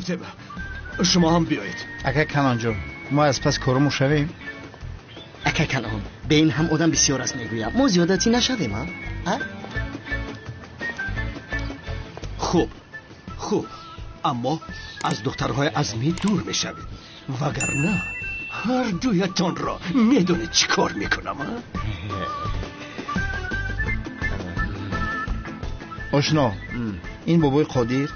Рафтем, шумо ҳам биёед. Акай Канонҷон, мо аз пас корумон шавем. Акай Канон, бе ин ҳам одам бисёр аст мегӯям. Мо зиёдатӣ нашавем, а? Хуб, хуб, аммо аз духтарҳои Азмӣ дур мешавед, вагарна ҳар дуятонро медонед чӣ кор мекунам, а? Ошно, ин бобои Қодир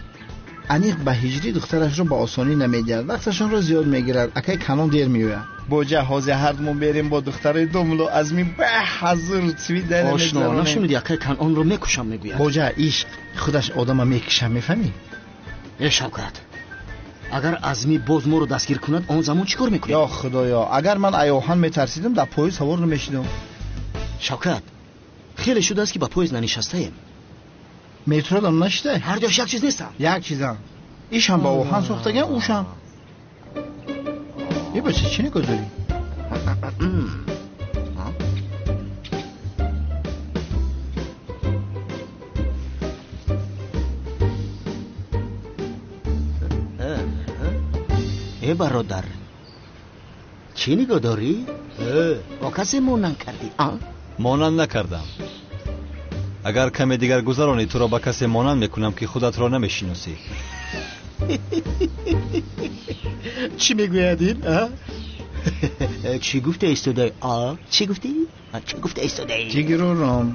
аниқ ба ҳиҷрӣ духтарашро ба осонӣ намедиҳад, вақташонро зиёд мегирад. Акай Канон дер меояд. Боҷа ҳозир ҳардумон берем бо духтарои домло Азмӣ ба ҳазур цвида. Ошно, нашунидӣ акай Канонро мекушам мегӯяд. Боҷа, ишқ худаш одама мекушам, мефаҳмӣ? Э Шавкат, агар Азмӣ боз моро дастгир кунад, он замон чӣ кор мекунем? Ё Худоё, агар ман аёҳан метарсидам, дар поезд савор намешидам. Шавкат, хеле шудааст ки ба поезд нанишастаем. Метродам нашидай? Ҳар ҷош як чиз нестам. Як чизам. Ишам ба оҳан сохтаган, ушам. Е бача, чӣ нигоҳ дорӣ? Э бародар, чӣ нигоҳ дорӣ? Бо касе монанд кардӣ? Монанд накардам. Агар каме дигар гузаронӣ, туро ба касе монанд мекунам, ки худатро намешиносӣ. Чӣ мегӯяд ин? Чӣ гуфта истодаи? Чӣ гуфтӣ? Чӣ гуфта истодаи? Ҷигирором,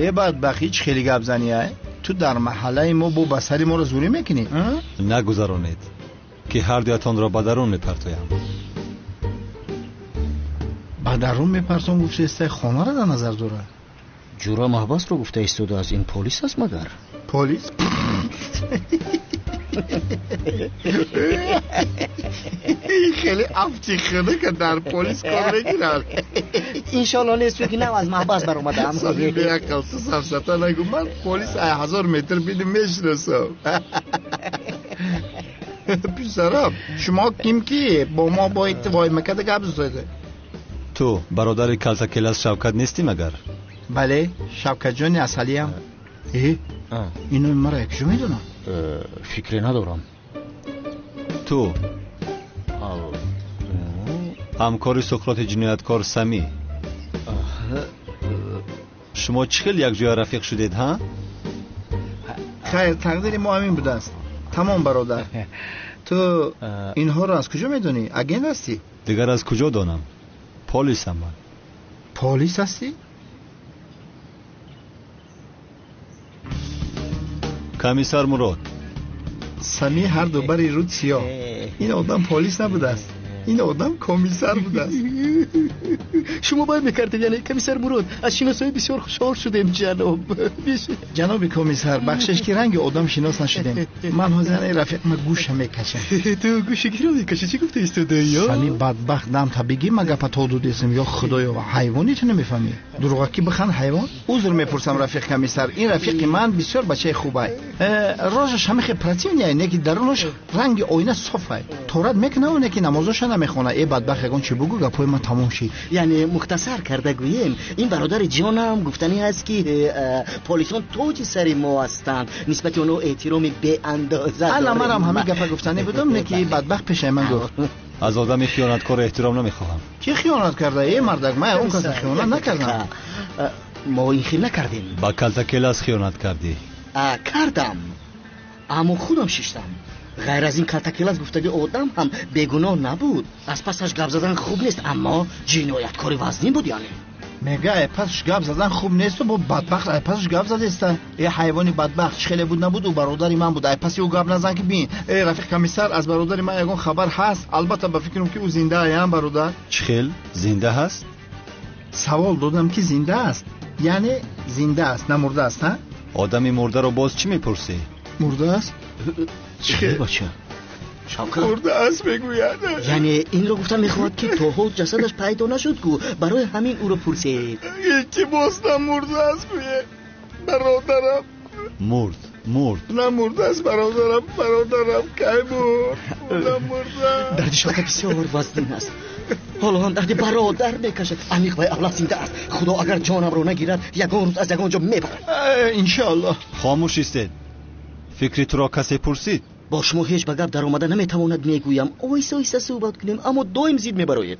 э бадбахт, ҳеҷ хеле гап занӣ, ай? Ту дар маҳаллаи мо бо ба сари моро зӯрӣ мекунӣ? Нагузаронед, ки ҳар дуятонро ба дарун мепартоям. Ба дарун мепартом гуфтаистай, хонаро дар назар дорад. Ҷура маҳбасро гуфта истода аз ин полис аст магар? Полис? Хеле афти худа ки дар полис кор мегирад. Иншоалло нест, чунки нав аз маҳбас баромадаам. Сами беақл, ту сафсата нагӯ, ман полис ай 1000 метр бидим мешиносам. Писарам, шумо ким ки бо мо бояд воймакада гап зада? Ту бародари калтакелас Шавкат нестӣ магар? Бале, Шавкатҷони асалиям. Э, ино маро якҷо медонам? Фикре надорам. Ту ҳамкори Суқроти ҷинояткор Самӣ. Шумо чӣ хел якҷоя рафиқ шудед, ҳа? Хайр, тақдири мо ҳамин будааст. Тамом, бародар. Ту инҳоро аз куҷо медонӣ? Агент ҳастӣ? Дигар аз куҷо донам? Полисам ман. Полис ҳастӣ? Комиссар Мурод. Самӣ ҳар ду бари руд сиёҳ. Ин одам полис набудааст, ин одам комиссар будааст. Шумо баён мекардед, яъне комиссар Мурод, аз шиносоӣ бисёр хушҳол шудем, ҷаноб. Ҷаноби комиссар, бахшиш ки ранги одам шинос нашудем. Ман ҳозир рафиқма гӯша мекашам. Ту гӯши киро мекашӣ? Чӣ гуфта истодаӣ? Самӣ бадбахт, дам та бигӣ ма гапа то дудесем. Ё Худоё, ҳайвони ту намефаҳмӣ? Дурӯғакӣ бихан ҳайвон? Узр мепурсам, рафиқ комиссар, ин рафиқи ман бисёр бачаи хубай. Рожаш ҳамихе противный, не ки дарунаш ранги оина софай. Торат мекунаву не ки намозоша намехона. Э бадбахт, ягон чӣ бугӯ, гапҳои ман тамом шид. Яъне мухтасар карда гӯем, ин бародари ҷонам гуфтанӣ ҳаст, ки полисон тоҷи сари мо ҳастанд, нисбати онҳо эҳтироми беандоза дорем. Ана манам ҳамин гапа гуфтанӣ будам, не ки бадбахт пешаи ман гуфт. Аз одами хиёнаткор эҳтиром намехоҳам. Кӣ хиёнат карда? Э мардак, ман он каса хиёнат накардам. Мо ин хел накардем. Ба калтакелас хиёнат кардӣ. Кардам, аммо худам шиштам. Ғайр аз ин калтакелас гуфтаги одам ҳам бегуноҳ набуд. Аз пасаш гап задан хуб нест, аммо ҷинояткори вазнин буд. Яъне мега ай пасаш гап задан хуб несту бо бадбахт ай пасаш гап задеста. Э ҳайвони бадбахт, чӣ хеле буд набуд, ӯ бародари ман буд, ай паси ӯ гап назан ки бин. Э рафиқ комиссар, аз бародари ман ягон хабар ҳаст? Албатта ба фикрам ки ӯ зинда аям, бародар. Чӣ хел зинда ҳаст? Савол додам ки зинда аст, яъне зинда аст, намурда аст, ҳа? Одами мурдаро боз чӣ мепурсӣ? Мурда аст? Чӣ бача? Шавкат мурда аст мегӯяд. Яъне инро гуфта мехоҳад, ки то ҳол ҷасадаш пайдо нашуд ку, барои ҳамин ӯро пурсед. Илтимос, намурда аст гӯед, бародарам. Мурд, мурд. Намурда аст, бародарам, бародарам кай мурд? Намурда. Дарди Шавкат бисёр вазнин аст. Ҳоло ҳам дарди бародар мекашад. Аниқ вай авлад зинда аст. Худо агар ҷонамро нагирад, ягон рӯз аз ягон ҷо мебарад. Иншоаллоҳ. Хомӯш истед. Фикри туро касе пурсид? Бо шумо ҳеҷ ба гап даромада наметавонад, мегӯям. Оҳиста оҳиста суҳбат кунем, аммо доим зид мебароед.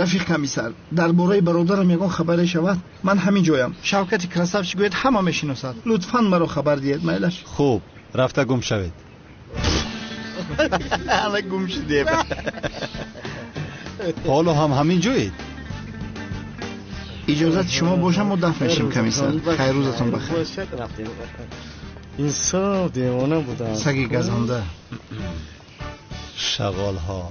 Рафиқ комиссар, дар бораи бародарам ягон хабаре шавад, ман ҳамин ҷоям. Шавкати красавчик гӯяд, ҳама мешиносад. Лутфан маро хабар диҳед, майлаш. Хуб, рафта гум шавед. Ана гум шудем. Ҳоло ҳам ҳамин ҷоед? Иҷозати шумо бошам, мо дафт мешем, комиссар. Хайр, рӯзатон бахайр. Инсоф, девона будам. Саги газанда. Шағолҳо.